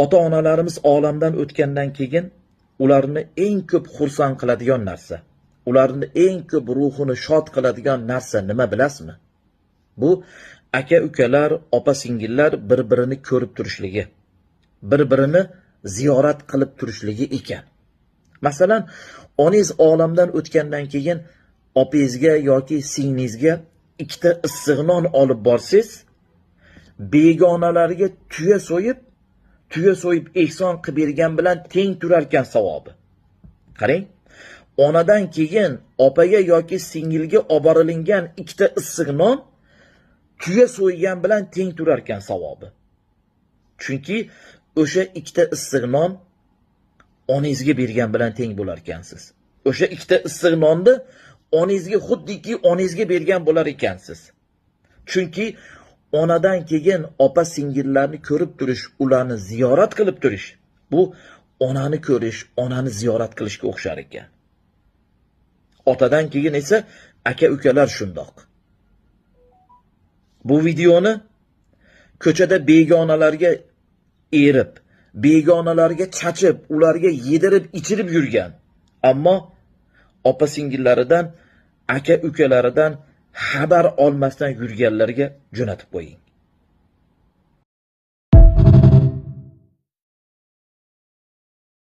Ota-onalarimiz olamdan o'tgandan keyin ularni eng ko'p xursand qiladigan narsa, ularni eng ko'p ruhini shod qiladigan narsa nima bilasizmi? Bu aka-ukalar, opa-singillar bir-birini ko'rib turishligi, bir-birini ziyorat qilib turishligi ekan. Masalan, onangiz olamdan o'tgandan keyin opangizga yoki singlingizga ikkita issiq non olib borsangiz, begonalarga tuya so'yib ehson qilib bergan bilan teng turarkan savobi. Qarang, onadan keyin opaga yoki singilga oborilingan ikkita issiq non tuya so'ygan bilan teng turarkan savobi. Chunki o'sha ikkita issiq non onangizga bergan bilan teng bo'lar ekansiz. O'sha ikkita issiq nonni onangizga, xuddiki onangizga bergan bo'lar ekansiz. Chunki onadan keyin opa singillarni ko'rib turish, ularni ziyorat qilib turish, bu onani ko'rish, onani ziyorat qilishga o'xshar ekan. Otadan keyin esa aka ukalar shundoq. Bu videoni ko'chada begonalarga erib, begonalarga chachib, ularga yedirib, ichirib yurgan, ammo opa singillaridan, aka ukalaridan xabar olmasdan yurganlarga jo'natib qo'ying.